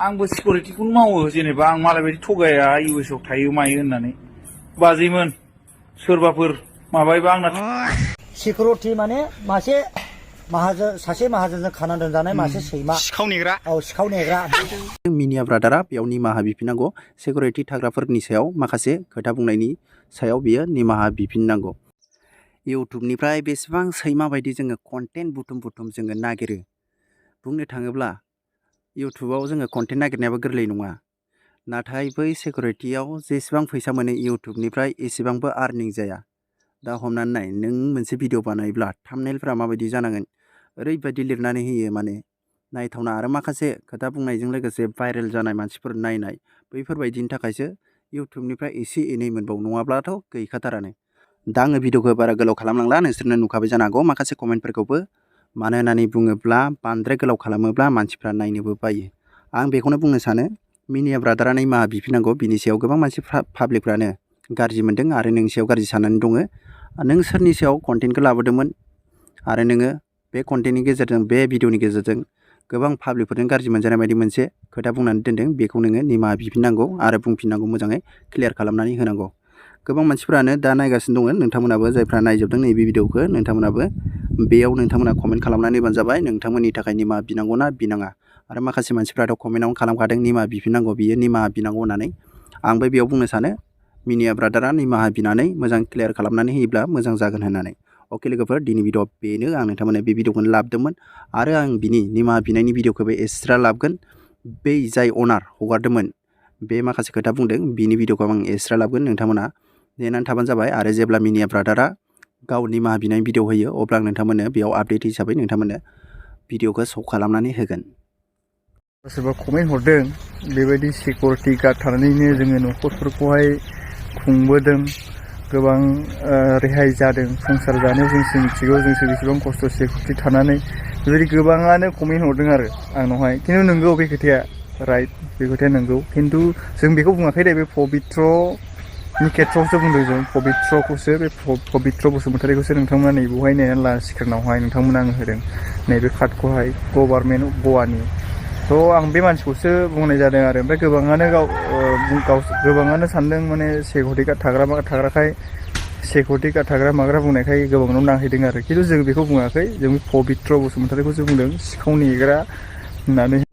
आंबो सिकिउरिटिखौनो मावो जेनेबा आं मालाय बायदि थगाया इउएस आव थायो मायो होननानै बाजैमोन सोरबाफोर माबायोबा आंना सिकिउरिटि माने मासे सासे माहाजोनजों खाना दोनजानाय मासे सैमा सिखाव नेग्रा सिखाव नेग्रा मिनिया ब्रादारा बेयाव निमाहा बिफिननांगौ सिकिउरिटि थाग्राफोरनि सायाव माखासे खोथा बुंनायनि सायाव बियो निमाहा बिफिननांगौ। इउटुबनिफ्राय बेसेबां सैमा बायदि जोङो कन्टेन्ट बुथुम जोङो नागिरो। बुंनो थाङोब्ला इउटुबाव जोङो कन्टेन्ट नागिरनायाबो गोरलै नङा, नाथाय बै सिकिउरिटियाव जेसेबां फैसा मोनो इउटुबनिफ्राय एसेबांबो आर्निं जाया। दा हमनानै नाय, नों मोनसे भिडिअ बानायोब्ला थाम्बनेलफ्रा माबायदि जानांगोन, ओरैबायदि लिरनानै होयो माने नायथावना आरो माखासे खोथा बुंनायजों लोगोसे भाइरेल जानाय मानसिफोर नायनाय, बैफोरबायदिनि थाखायसो इउटुबनिफ्राय एसे एनै मोनबावो, नङाब्लाथ' गैखाथारानो। दा आङो भिडिअखौ बारा गोलाव खालामलांला, नोंसोरनो नुखाबाय जानो हागौ माखासे कमेन्टफोरखौबो। मानो होननानै बुङोब्ला बांद्राय गोलाव खालामोब्ला मानसिफ्रा नायनोबो बायो। आं बेखौनो बुंनो सानो, मिनिया ब्रादारा निमाहा बिफिननांगौ। बिनि सायाव गोबां मानसि पाब्लिकफ्रानो गाज्रि मोनदों आरो नोंनि सायाव गाज्रि साननानै दङ। नों सोरनि सायाव कन्टेन्टखौ लाबोदोंमोन आरो नोङो बे कन्टेन्टनि गेजेरजों, बे भिडिअनि गेजेरजों गोबां पाब्लिकफोरजों गाज्रि मोनजानाय बायदि मोनसे खोथा बुंनानै दोनदों, बेखौ नोङो निमाहा बिफिननांगौ आरो बुंफिननांगौ, मोजाङै क्लियार खालामनानै होनांगौ। गोबां मानसिफ्रानो दा नायगासिनो दङ, नोंथांमोनाबो जायफ्रा नायजोबदों नैबे भिडिअखौ, नोंथांमोनाबो बेयाव नोंथांमोना कमेन्ट खालामनानै होबानो जाबाय नोंथांमोननि थाखाय निमाहा बिनांगौ ना बिनाङा। आरो माखासे मानसिफ्राथ' कमेन्टआवनो खालामखादों निमाहा बिफिननांगौ, बियो निमाहा बिनांगौ होननानै। आंबो बेयाव बुंनो सानो, मिनिया ब्रादारा निमाहा बिनानै मोजां क्लियार खालामनानै होयोब्ला मोजां जागोन होननानै। अके लोगोफोर, दिनै भिडिअ बेनो। आं नोंथांमोननो बे भिडिअखौनो लाबोदोंमोन आरो आं बिनि निमाहा बिनायनि भिडिअखौबो एक्सट्रा लाबोगोन। बै जाय अनार हगारदोंमोन, बे माखासे खोथा बुंदों, बिनि भिडिअखौ आं एक्सट्रा लाबोगोन। नोंथांमोना नेनानै थाबानो जाबाय। आरो जेब्ला मिनिया ब्रादारा गाव निमाहा बिनायनि भिडिअ होयो, अब्ला आं नोंथांमोननो बेयाव आपडेट हिसाबै नोंथांमोननो भिडिअखौ श' खालामनानै होगोन। सोरबा कमेन्ट हरदों, बेबायदि सिकिउरिटि गार्ड थानानैनो जोङो न'खरफोरखौहाय खुंबोदों, गोबां रेहाय जादों संसार जानायाव। जोंसो मिथिगौ, जोंसो बेसेबां खस्थ' सिकिउरिटि थानानै बेबायदि गोबाङानो कमेन्ट हरदों आरो आंनावहाय। खिन्थु नंगौ, बे खोथाया राइट, बे खोथाया नंगौ। खिन्थु जों बेखौ बुङाखै दे, बे पबित्रनि खेथ्रआवसो बुंदों जों। पबित्रखौसो, बे पबित्र बसुमतारीखौसो नोंथांमोना नैबेवहाय नायनानै ला, सिगाङावहाय नोंथांमोना आङो होदों नैबे कार्डखौहाय, गभार्नमेन्ट अफ गवानि। थ' आं बे मानसिखौसो बुंनाय जादों आरो। ओमफ्राय गोबाङानो सानदों माने सिकिउरिटि गार्ड थाग्राखाय, सिकिउरिटि गार्ड थाग्रा माग्रा बुंनायखाय गोबाङावनो नांहैदों आरो। खिन्थु जों बेखौ बुङाखै, जों पबित्र बसुमतारीखौसो बुंदों सिखाव नेग्रा होननानै।